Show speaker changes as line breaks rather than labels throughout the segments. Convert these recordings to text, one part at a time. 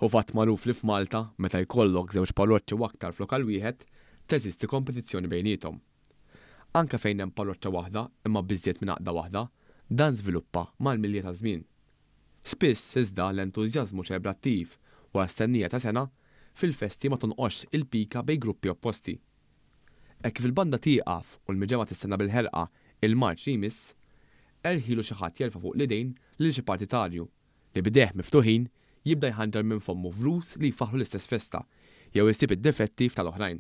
Hu fatt magħruf li f'Malta, meta jkollok żewġ parroċċi u aktar f'lokal wieħed, teżisti kompetizzjoni bejniethom. Anke fejn hemm parroċċa waħda imma b'iżjed minn għaqda waħda, dan żviluppa mal-milja taż-żmien. Spiss, iżda, l-entużjażmu ċelebrattiv wara stennija ta' sena, fil-festi ma tonqosx il-pika bejn gruppi opposti. Hekk kif il-banda tieqaf u l-miġemgħa tistenna bil-ħerqa il-marċ li jmiss, erħilu xi ħadd jerfa' fuq l-idejn lil xi partitarju li b'idejh miftuħin jibda jħanġar minn fommu vrus li jfaħħru l-istess festa jew isib id-difetti f'tal-oħrajn.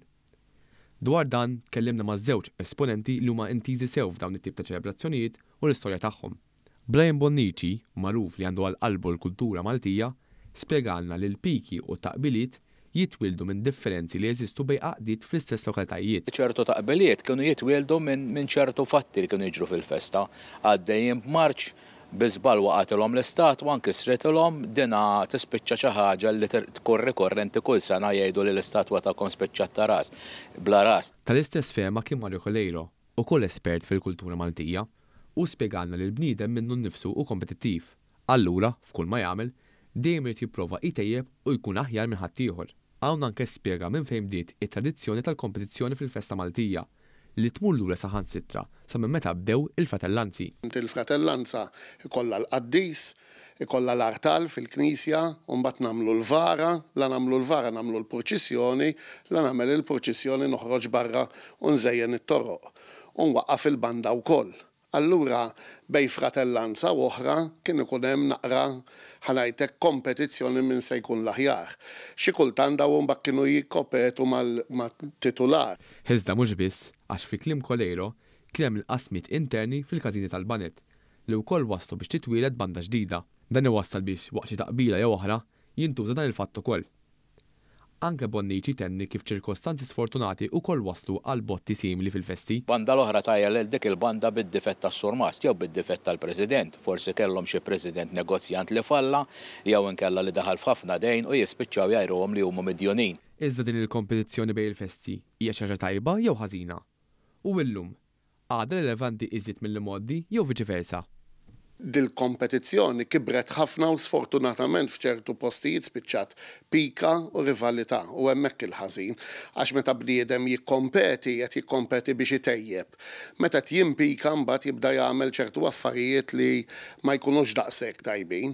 Dwar dan tkellimna ma' żewġ esponenti li huma intiżi sew f'dawn it-tip ta' ċelebrazzjonijiet u l-istorja tagħhom. Brian Bonnici, magħruf li għandu għal qalbu l-kultura Maltija, spjegalna li l-piki u t-taqbiliet jitwieldu minn differenzi li jeżistu bejn għaqdiet fl-istess lokalitajiet.
Ċertu taqbiliet kienu jitwieldu minn ċertu fatti li kienu jiġru fil-festa. Għaddejjin b'marċ, bi żball waqgħetilhom l-istatwa, nkisritilhom, dina tispiċċa xi ħaġa li tkun rikorrenti kull sena jgħidu li l-istatwa tagħkom spiċċat ta' ras, bla ras.
Tal-istess fehma kien Mario Coleiro, ukoll espert fil-kultura Maltija. Hu spjegalna li l-bniedem minnu nnifsu hu kompetittiv. Allura, f'kull ma jagħmel, dejjem irid jipprova jtejjeb u jkun aħjar minn ħaddieħor. Hawn anke spjega minn fejn bdiet it-tradizzjoni tal-kompetizzjoni fil-festa Maltija, li tmur lura saħansitra sa minn meta bdew il-fratellanzi.
Il-fratellanza jkollha l-qaddis, ikollha l-artal fil-knisja, u mbagħad nagħmlu l-vara, la nagħmlu l-vara nagħmlu l-purċissjoni, la nagħmel il-purċissjoni noħroġ barra u nżejjen it-toroq. U nwaqqaf il-banda wkoll. Allura bejn fratellanza u oħra kien ikun hemm naqra, ħa ngħid hekk, kompetizzjoni min se jkun l-aħjar. Xi kultant dawn imbagħad kienu jikkopetu mat-titular.
Iżda mhux biss, għax fi kliem Coleiro kien hemm il-qasmiet interni fil-każini tal-baned, li wkoll wasslu biex titwieled banda ġdida. Dan iwassal biex waqt xi taqbila jew oħra jintuża dan il-fatt ukoll. Anke Bonnici jtenni kif ċirkostanzi sfortunati wkoll wasslu għal botti simili fil-festi.
Banda l-oħra tgħajjar lil dik il-banda bid-difett tas-surmast jew bid-difett tal-president. Forsi kellhom xi president negozjant li falla jew inkella li daħal f'ħafna dejn u jispiċċaw jgħajruhom li huma midjunin.
Iżda din il-kompetizzjoni bejn il-festi hija xi ħaġa tajba jew ħażina? U illum, Għadha rilevanti iżjed mill-imgħoddi jew viċi versa?
Dil-kompetizzjoni kibret ħafna u sfortunatament f'ċertu postijiet spiċċat pika u rivalità u hemmhekk il-ħażin. Għax meta bniedem jikkompeti qed jikkompeti biex itejjeb. Meta qed jimpika mbagħad jibda jagħmel ċertu affarijiet li ma jkunux daqshekk tajbin.